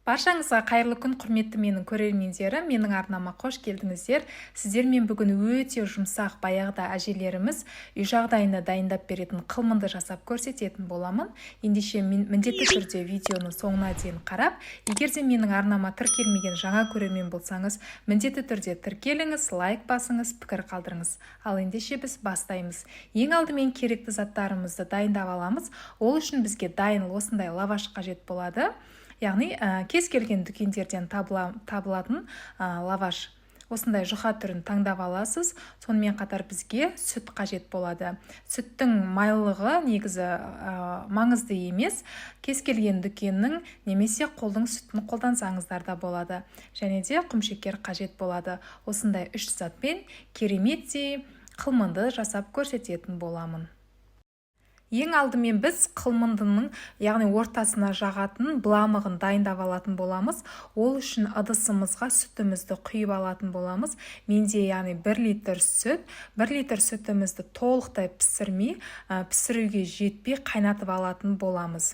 Баршаңызға қайырлы күн, құрметті менің көрермендерім! Менің арнама қош келдіңіздер. Сіздермен бүгін өте жұмсақ, баяғыда әжелеріміз үй жағдайында дайындап беретін қылмынды жасап көрсететін боламын. Ендеше міндетті түрде видеоны соңына дейін қарап, егер де менің арнама тіркелмеген жаңа көрермен болсаңыз, міндетті түрде тіркеліңіз, лайк басыңыз, пікір қалдырыңыз. Ал ендеше біз бастаймыз. Ең алдымен керекті заттарымызды дайындап аламыз. Ол үшін бізге дайын осындай лаваш қажет болады. Яғни кез келген дүкендерден табылатын лаваш. Осындай жұқа түрін таңдап аласыз. Сонымен қатар бізге сүт қажет болады. Сүттің майлылығы негізі маңызды емес. Кез келген дүкеннің немесе қолдың сүтін қолдансаңыздар да болады. Және де құмшекер қажет болады. Осындай үш затпен кереметтей қылмынды жасап көрсететін боламын. Ең алдымен біз қылмындының, яғни ортасына жағатын быламығын дайындап алатын боламыз. Ол үшін ыдысымызға сүтімізді құйып алатын боламыз. Менде, яғни 1 литр сүт, 1 литр сүтімізді толықтай пісірмей, пісіруге жетпей қайнатып алатын боламыз.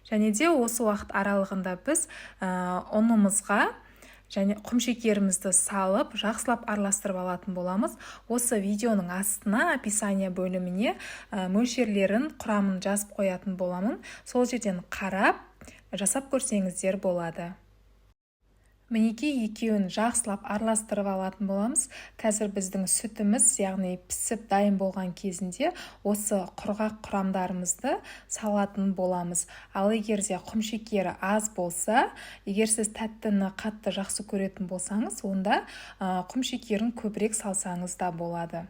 Және де осы уақыт аралығында біз ұнымызға және құмшекерімізді салып, жақсылап араластырып алатын боламыз. Осы видеоның астына, описание бөліміне мөлшерлерін, құрамын жазып қоятын боламын. Сол жерден қарап, жасап көрсеңіздер болады. Мінекей, екеуін жақсылап араластырып алатын боламыз. Қазір біздің сүтіміз, яғни пісіп дайын болған кезінде осы құрғақ құрамдарымызды салатын боламыз. Ал егер де құмшекері аз болса, егер сіз тәттіні қатты жақсы көретін болсаңыз, онда құмшекерін көбірек салсаңыз да болады.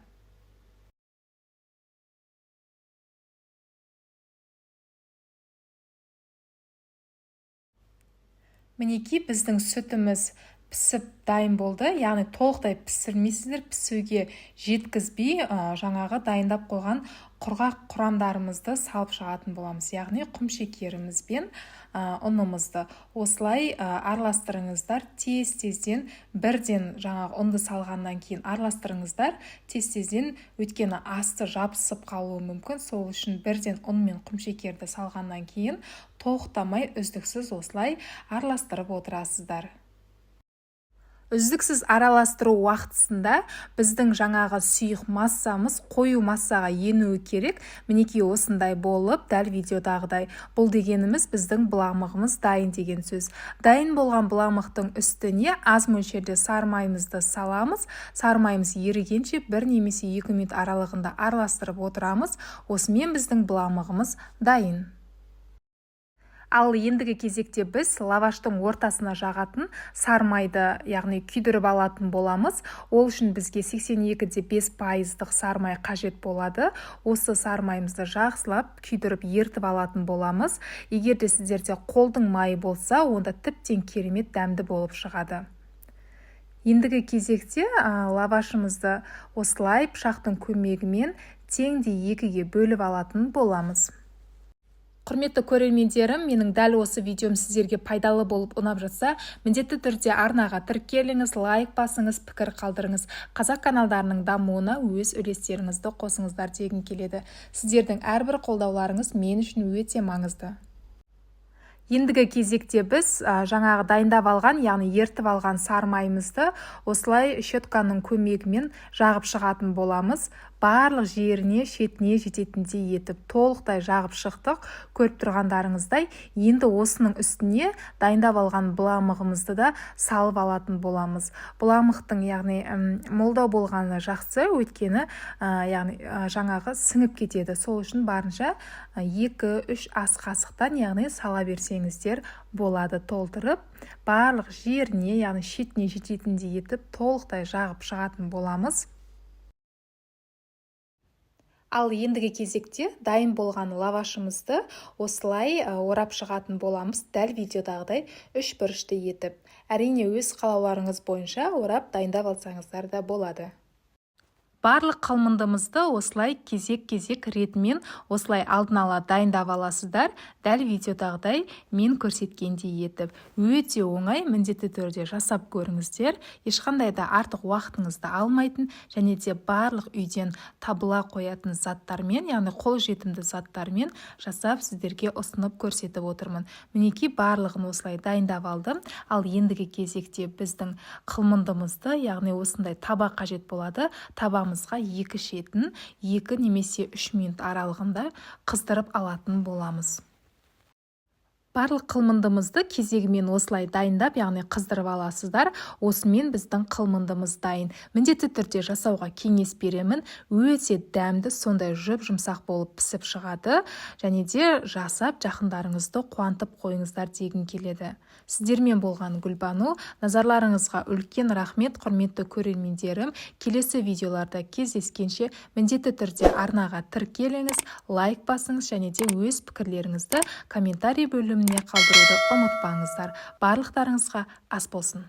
Мінекей, біздің сүтіміз пісіп дайын болды, яғни толықтай пісірмейсіздер, пісуге жеткізбей, жаңағы дайындап қойған құрғақ құрамдарымызды салып шығатын боламыз, яғни құмшекеріміз бен ұнымызды. Осылай араластырыңыздар, тез-тезден, бірден жаңағы ұнды салғаннан кейін араластырыңыздар, тез-тезден, өйткені асты жабысып қалуы мүмкін. Сол үшін бірден ұн мен құмшекерді салғаннан кейін тоқтамай үздіксіз осылай араластырып отырасыздар. Үздіксіз араластыру уақытысында біздің жаңағы сұйық массамыз қою массаға енуі керек. Мінекей, осындай болып, дәл видеодағыдай. Бұл дегеніміз біздің быламығымыз дайын деген сөз. Дайын болған быламықтың үстіне аз мөлшерде сары майымызды саламыз. Сары майымыз ерігенше 1 немесе 2 минут аралығында араластырып отырамыз. Осымен біздің быламығымыз дайын. Ал ендігі кезекте біз лаваштың ортасына жағатын сары майды, яғни күйдіріп алатын боламыз. Ол үшін бізге 82,5 пайыздық сары май қажет болады. Осы сары майымызды жақсылап күйдіріп, ертіп алатын боламыз. Егер де сіздерде қолдың майы болса, онда тіптен керемет дәмді болып шығады. Ендігі кезекте лавашымызды осылай пышақтың көмегімен теңдей екіге бөліп алатын боламыз. Құрметті көрермендерім, менің дәл осы видеом сіздерге пайдалы болып ұнап жатса, міндетті түрде арнаға тіркеліңіз, лайк басыңыз, пікір қалдырыңыз. Қазақ каналдарының дамуына өз үлестеріңізді қосыңыздар дегім келеді. Сіздердің әрбір қолдауларыңыз мен үшін өте маңызды. Ендігі кезекте біз жаңағы дайындап алған, яғни ертіп алған сары майымызды осылай щетканың көмегімен жағып шығатын боламыз. Барлық жеріне, шетіне жететіндей етіп толықтай жағып шықтық, көріп тұрғандарыңыздай. Енді осының үстіне дайындап алған быламығымызды да салып алатын боламыз. Быламықтың, яғни молдау болғаны жақсы, өйткені яғни жаңағы сіңіп кетеді. Сол үшін барынша 2-3 ас қасықтан, яғни сала берсеңіздер болады, толтырып, барлық жеріне, яғни шетіне жететіндей етіп толықтай жағып шығатын боламыз. Ал ендігі кезекте дайын болған лавашымызды осылай орап шығатын боламыз, дәл видеодағыдай үш бұрышты етіп. Әрине, өз қалауларыңыз бойынша орап дайындап алсаңыздар да болады. Барлық қылмындымызды осылай кезек-кезек ретімен осылай алдын ала дайындап аласыздар, дәл видеодағыдай мен көрсеткендей етіп. Өте оңай, міндетті түрде жасап көріңіздер. Ешқандай да артық уақытыңызды алмайтын және де барлық үйден табыла қоятын заттармен, яғни қолжетімді заттармен жасап сіздерге ұсынып көрсетіп отырмын. Мінекей, барлығын осылай дайындап алдым. Ал ендігі кезекте біздің қылмындымызды, яғни осындай таба қажет болады. Табамызға екі шетін 2 немесе 3 минут аралығында қыздырып алатын боламыз. Барлық қылмындымызды кезегімен осылай дайындап, яғни қыздырып аласыздар. Осымен біздің қылмындымыз дайын. Міндетті түрде жасауға кеңес беремін. Өте дәмді, сондай жұп-жұмсақ болып пісіп шығады. Және де жасап жақындарыңызды қуантып қойыңыздар дегім келеді. Сіздермен болған Гүлбану. Назарларыңызға үлкен рахмет, құрметті көрермендерім. Келесі видеоларда кездескенше міндетті түрде арнаға тіркеліңіз, лайк басыңыз және де өз пікірлеріңізді комментарий бөліміне қалдыруды ұмытпаңыздар. Барлықтарыңызға ас болсын.